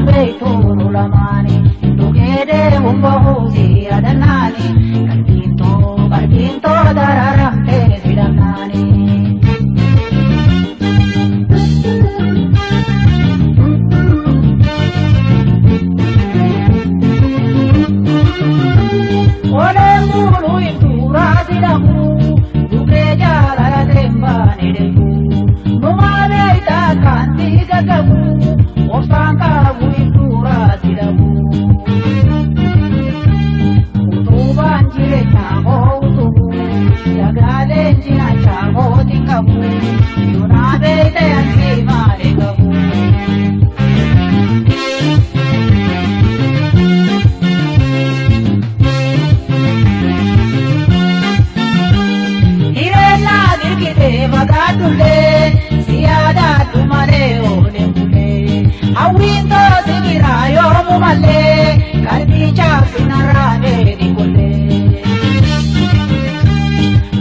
beektu lamaani dhugeedee humbahuusi yaadanaani qalbiintoo qalbiintoo dararamtee sidhamnaani. Olee mulu inturaa sidhamu dhugee jaalala deembaani deemu numaalee itaa kaanti gaggabu obsaan qabu inturaa sidhamu. Utubaan jireenyaa koo utubu dagaaleen cinaacha kootiin qabu yoonaa beekte ansi maalee qabu. Fagaadhullee siyaadaadhu malee oolee bulee hawwiintoo sibiraa yoomu malee qalbii chaapinarraa beeni kollee.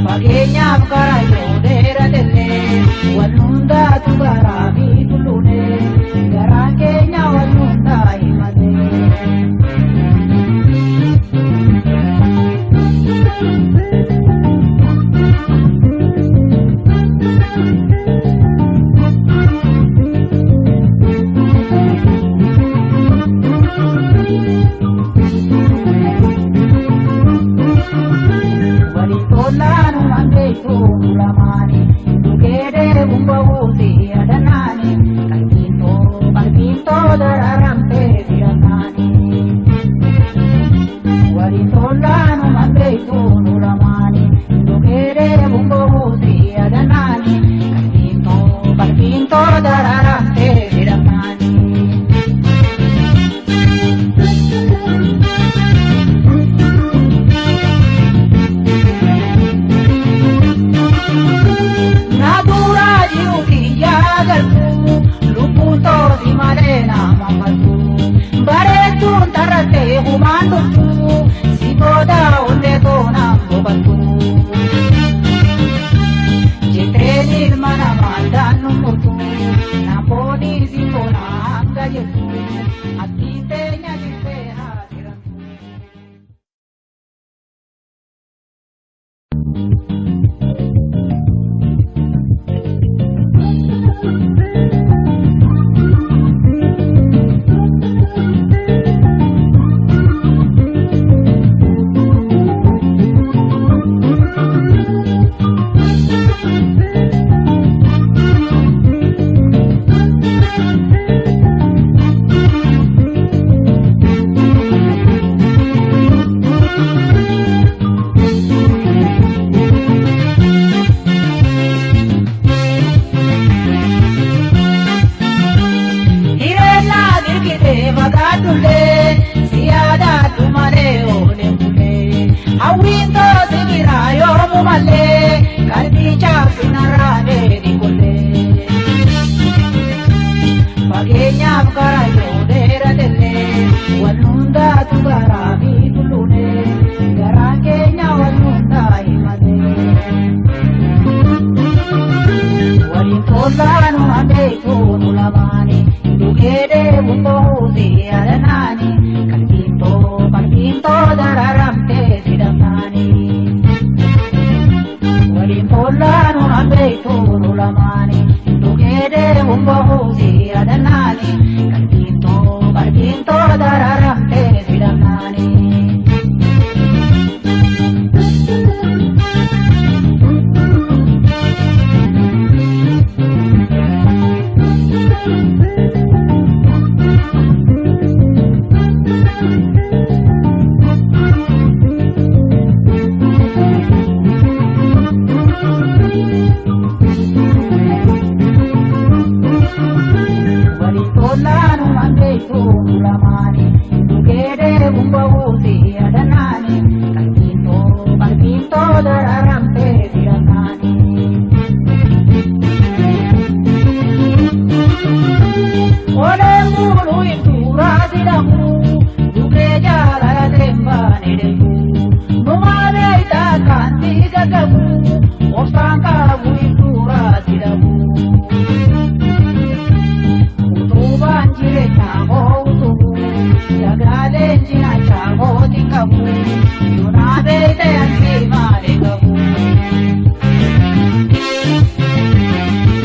Fageenyaaf karaa yoo dheeratellee wal hundaatu garaa fi tulluunee garaan keenya wal hundaa himatee. Utubaan jireenyaa koo. Qabu. Yoonaa beekte ansi.